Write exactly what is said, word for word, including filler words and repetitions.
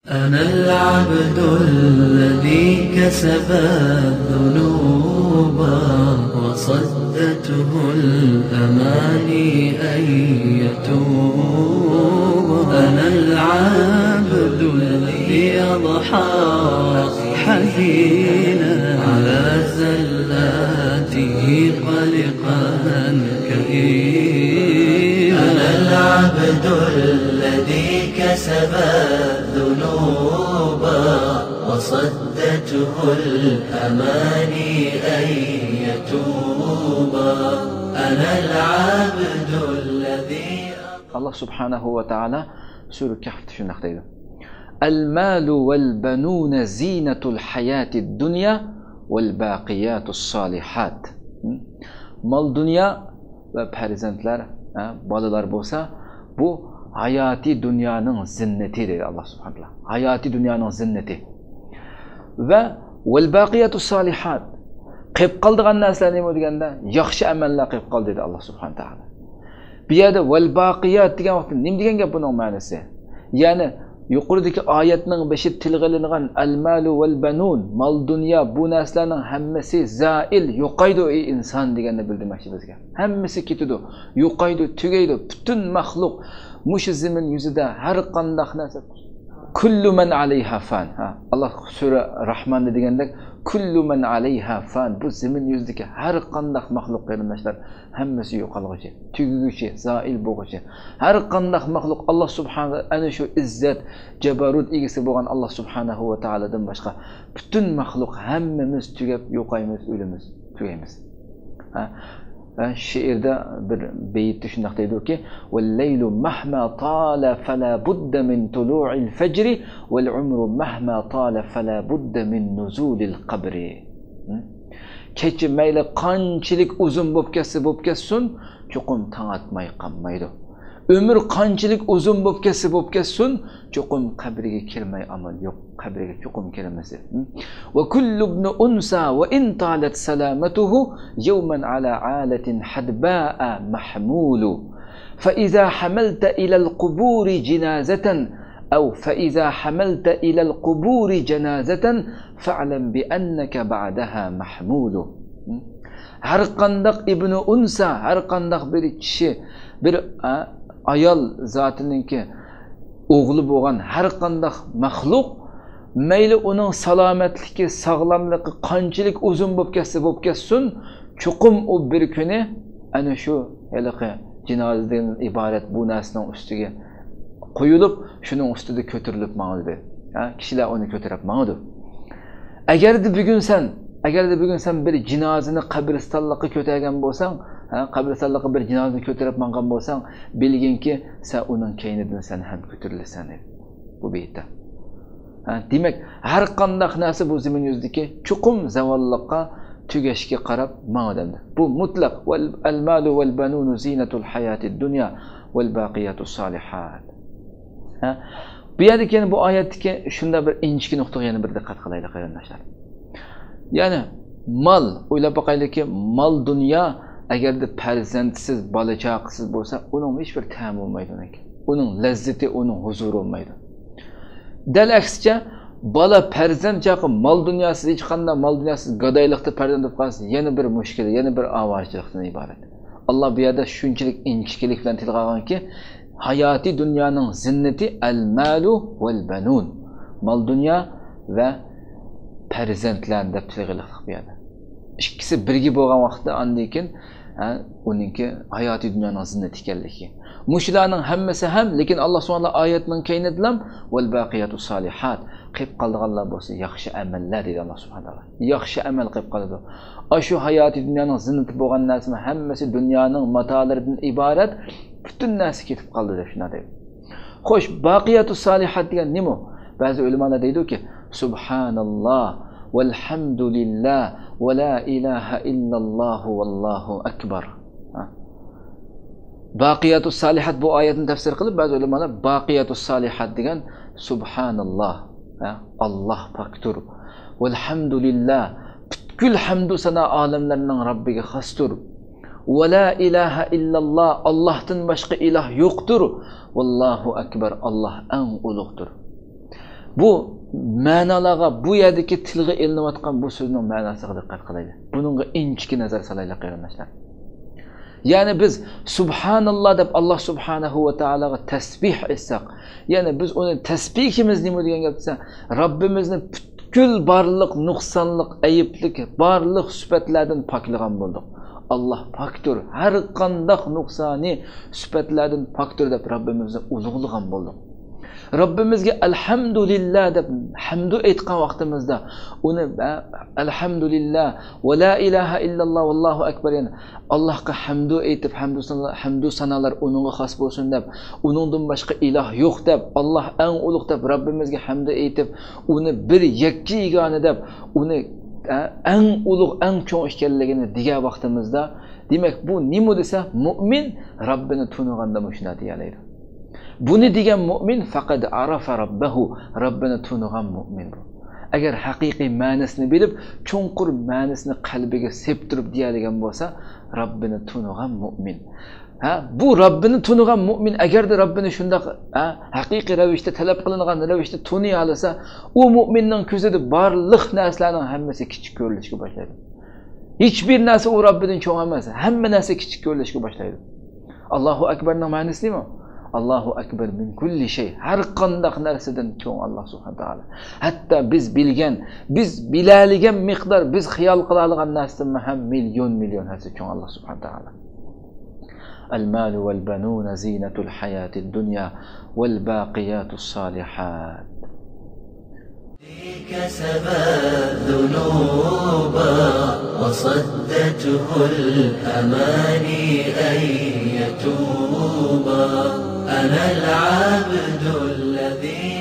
أنا العبد الذي كسب الذنوب وصدته الأماني أن يتوب. أنا العبد الذي أضحى حزينا على زلاته قلقا كئيبا. أنا العبد الذي كسب الذنوب وصدته الأماني أن يتوب. أنا العبد الذي. ئاللا سۇبھانەھۇ ۋە تائالا سۈرە كەھفتە شۇنداق دەيدۇ: المال والبنون زينة الحياة الدنيا والباقيات الصالحات. مال دۇنيا ۋە پەرزەنتلەر، ھە، بالىلار بولسا، بۇ ھاياتىي دۇنيانىڭ زىننىتى دەيدۇ ئاللا سۇبھانەھۇ ۋە تائالا. ھاياتىي دۇنيانىڭ زىننىتى. ۋە ۋەل باقىياتۇس سالىھات. قېلىپ قالىدىغان نەرسىلەر نېمە دېگەندە، ياخشى ئەمەللەر قېلىپ قالدى دەيدۇ ئاللا سۇبھانەھۇ ۋە تائالا. بۇ يەردە ۋەل باقىيات دېگەن ۋاقىتتا نېمە دېگەن گەپ بۇنىڭ مەنىسى؟ يەنى يۇقىرىدىكى ئايەتنىڭ بېشىدا تىلغا ئېلىنغان ئەل مالۇ ۋەل بەنۇن، مال دۇنيا، بۇ نەرسىلەرنىڭ ھەممىسى زائىل، يوقايدۇ ئەي ئىنسان دېگەننى بىلدۈرمەكچى بىزگە. ھەممىسى كېتىدۇ، يوقايدۇ، تۈگەيدۇ. پۈتۈن مەخلۇق مۇشۇ زېمىن يۈزىدە ھەر قانداق نەرسە. كۇللۇ مەن ئەلەيھا فان. ھە، ئاللا سۈرە راھماندا دېگەندەك، كۇللۇ مەن ئەلەيھا فان. بۇ زېمىن يۈزىدىكى ھەر قانداق مەخلۇق قېرىنداشلار، ھەممىسى يوقالغۇچى، تۈگىگۈچى، زائىل بولغۇچى. ھەر قانداق مەخلۇق ئاللا سۇبھانەھۇ، ئەنە شۇ ئىززەت، جابارۇت ئىگىسى بولغان ئاللا سۇبھانەھۇ ۋە تائالادىن باشقا پۈتۈن مەخلۇق ھەممىمىز تۈگەپ يوقايمىز، ئۆلىمىز، تۈگەيمىز. ھە؟ ھە، شېئىردا بىر بەيتتە شۇنداق دەيدۇكى، والليل مهما طال فلا بد من طلوع الفجر، والعمر مهما طال فلا بد من نزول القبر. ھە؟ كېچە مەيلى قانچىلىك ئۇزۇن بولۇپ كەتسە بولۇپ كەتسۇن، چوقۇم تاڭ ئاتماي قالمايدۇ. ئۆمۈر قانچىلىك ئۇزۇن بولۇپ كەتسە بولۇپ كەتسۇن، چوقۇم قەبرىگە كىرمەي ئامال يوق. قەبرىگە چوقۇم كىرىمىز. وكل ابن أنثى وإن طالت سلامته يوما على عالة حدباء محمول. فإذا حملت إلى القبور جنازة أو فإذا حملت إلى القبور جنازة فاعلم بأنك بعدها محمول. ھەر قانداق ئىبنۇ ئۇنسا، ھەر قانداق بىر كىشى، بىر، ئا، ئايال زاتىنىڭكى ئوغلى بولغان ھەر قانداق مەخلۇق، مەيلى ئۇنىڭ سالامەتلىكى، ساغلاملىقى قانچىلىك ئۇزۇن بولۇپ كەتسە بولۇپ كەتسۇن، چوقۇم ئۇ بىر كۈنى ئەنە شۇ ھېلىقى جىنازىدىن ئىبارەت بۇ نەرسىنىڭ ئۈستىگە قويۇلۇپ، شۇنىڭ ئۈستىدە كۆتۈرۈلۈپ ماڭىدۇ. ھە، كىشىلەر ئۇنى كۆتۈرۈپ ماڭىدۇ. ئەگەردە بۈگۈن سەن، ئەگەردە بۈگۈن سەن بىر جىنازىنى قەبرىستانلىققا كۆتەرگەن بولساڭ، ھە، قەبرىستانلىققا بىر جىنازىنى كۆتۈرۈپ ماڭغان بولساڭ، بىلگىنكى، سەن ئۇنىڭ كەينىدىن سەن ھەم كۆتۈرۈلىسەن، دەيدۇ بۇ بېيىتتە. ھە، دېمەك، ھەر قانداق نەرسە بۇ زېمىن يۈزىدىكى چوقۇم زاۋاللىققا، تۈگەشكە قاراپ ماڭىدۇ. بۇ مۇتلەق، ۋەل، ئەل مالۇ ۋەل بەنۇنۇ زىنەتۇل ھاياتىد دۇنيا ۋەل باقىياتۇس سالىھات. ھە؟ بۇ يەردىكى يەنە بۇ ئايەتتىكى شۇنداق بىر ئىنچىكە نۇقتىغا يەنە بىر دىققەت قىلايلى، قېرىنداشلار. يەنى مال، ئويلاپ باقايلىكى، مال دۇنيا ئەگەردە پەرزەنتسىز، بالا چاقىسىز بولسا، ئۇنىڭ ھېچ بىر تەمى بولمايدۇ ئۇنىڭكى. ئۇنىڭ لەززىتى، ئۇنىڭ ھۇزۇرى بولمايدۇ. دەل ئەكسىچە، بالا، پەرزەنت چاقى مال دۇنياسىز، ھېچقانداق مال دۇنياسىز گادايلىقتا پەرزەنت بولۇپ قالسا، يەنە بىر مۈشكۈل، يەنە بىر ئاۋارىچىلىقتىن ئىبارەت. ئاللا بۇ يەردە شۇنچىلىك ئىنچىكىلىك بىلەن تىلغا ئالغانكى، ھاياتىي دۇنيانىڭ زىننىتى ئەل مالۇ ۋەل بەنۇن. مال دۇنيا ۋە پەرزەنتلەر دەپ تىلغا ئېلىقلىق بۇ يەردە. ئىككىسى بىرگە بولغان ۋاقىتتا ئاندىن كېيىن، ھە، ئۇنىڭكى ھاياتىي دۇنيانىڭ زىننىتى ئىكەنلىكى. مۇشۇلارنىڭ ھەممىسى ھەم، لېكىن ئاللا سۇبھانەھۇ ۋە تائالا ئايەتنىڭ كەينىدىلا ۋەل باقىياتۇس سالىھات، قېلىپ قالىدىغانلار بولسا ياخشى ئەمەللەر دېدى ئاللا سۇبھانەھۇ ۋە تائالا. ياخشى ئەمەل قېلىپ قالىدۇ. ئاشۇ ھاياتىي دۇنيانىڭ زىننىتى بولغان نەرسىنىڭ ھەممىسى دۇنيانىڭ ماتالىرىدىن ئىبارەت، پۈتۈن نەرسە كېتىپ قالدى دەپ شۇنداق دەيدۇ. خوش، باقىياتۇس سالىھات دېگەن نېمە؟ بەزى ئۆلىمالار دەيدۇكى، سۇبھاناللا، ۋەلھەمدۇلىللا، ۋە لا ئىلاھە ئىللاللاھۇ، ۋاللاھۇ ئەكبەر. ھە؟ باقىياتۇس سالىھات بۇ ئايەتنى تەپسىر قىلىپ، بەزى ئۆلىمالار باقىياتۇس سالىھات دېگەن سۇبھاناللا، ھە؟ ئاللا پاكتۇر. ۋەلھەمدۇلىللا، پۈتكۈل ھەمدۇ سانا ئالەملەرنىڭ رەببىگە خاستۇر. ۋە لا ئىلاھە ئىللاللا، ئاللاھتىن باشقا ئىلاھ يوقتۇر. ۋاللاھۇ ئەكبەر، ئاللاھ ئەڭ ئۇلۇغدۇر. بۇ مەنىلەرگە، بۇ يەردىكى تىلغا ئېلىنىۋاتقان بۇ سۆزنىڭ مەنىسىگە دىققەت قىلايلى. بۇنىڭغا ئىنچىكە نەزەر سالايلى، قېرىنداشلار. يەنى بىز سۇبھاناللا دەپ ئاللا سۇبھانەھۇ ۋە تائالاغا تەسبىھ ئېيتساق، يەنى بىز ئۇنى تەسبىھىمىز نېمە دېگەن گەپ دېسە، رەببىمىزنى پۈتكۈل بارلىق نۇقسانلىق، ئەيىبلىك، بارلىق سۈپەتلەردىن پاكلىغان بولدۇق. ئاللا پاكتۇر، ھەر قانداق نۇقسانى سۈپەتلەردىن پاكتۇر دەپ رەببىمىزنى ئۇلۇغلىغان بولدۇق. رەببىمىزگە ئەلھەمدۇلىللا دەپ ھەمدۇ ئېيتقان ۋاقتىمىزدا، ئۇنى، ئە، ئەلھەمدۇلىللا ۋە لا ئىلاھە ئىللاللا ۋاللاھۇ ئەكبەر، يەنى ئاللاھقا ھەمدۇ ئېيتىپ، ھەمدۇ سانا-، ھەمدۇ سانالار ئۇنىڭغا خاس بولسۇن دەپ، ئۇنىڭدىن باشقا ئىلاھ يوق دەپ، ئاللاھ ئەڭ ئۇلۇغ دەپ، رەببىمىزگە ھەمدۇ ئېيتىپ، ئۇنى بىر يەككە يېگانە دەپ، ئۇنى، ئە، ئەڭ ئۇلۇغ، ئەڭ چوڭ ئىكەنلىكىنى دېگەن ۋاقتىمىزدا، دېمەك، بۇ نېمە دېسە، مۇئمىن رەببىنى تونۇغاندا مۇشۇنداق دېيەلەيدۇ. بۇنى دېگەن مۇئمىن فەقەد ئارافە رەببەھۇ، رەببىنى تونۇغان مۇئمىن بۇ. ئەگەر ھەقىقىي مەنىسىنى بىلىپ، چوڭقۇر مەنىسىنى قەلبىگە سېپتۈرۈپ دېيەلىگەن بولسا، رەببىنى تونۇغان مۇئمىن. ھە، بۇ رەببىنى تونۇغان مۇئمىن ئەگەردە رەببىنى شۇنداق، ھە، ھەقىقىي رەۋىشتە، تەلەپ قىلىنغان رەۋىشتە تونۇيالىسا، ئۇ مۇئمىننىڭ كۆزىدە بارلىق نەرسىلەرنىڭ ھەممىسى كىچىك كۆرۈلۈشكە باشلايدۇ. ھېچبىر نەرسە ئۇ رەببىدىن چوڭ ئەمەس. ھەممە نەرسە كىچىك كۆرۈلۈشكە باشلايدۇ. ئاللاھۇ ئەكبەرنىڭ مەنىسى نېمە؟ ئاللاھۇ ئەكبەر مىن كۇللى شەي. ھەر قانداق نەرسىدىن چوڭ ئاللاھ سۇبھانەھۇ ۋە تائالا. ھەتتا بىز بىلگەن، بىز بىلەلىگەن مىقدار، بىز خىيال قىلالىغان نەرسىدىنمۇ ھەم مىليون، مىليون ھەسسە چوڭ ئاللاھ سۇبھانەھۇ ۋە تائالا. المال والبنون زينة الحياة الدنيا والباقيات الصالحات كسبت ذنوبا وصدته الأماني أن يتوبا. أنا العبد الذي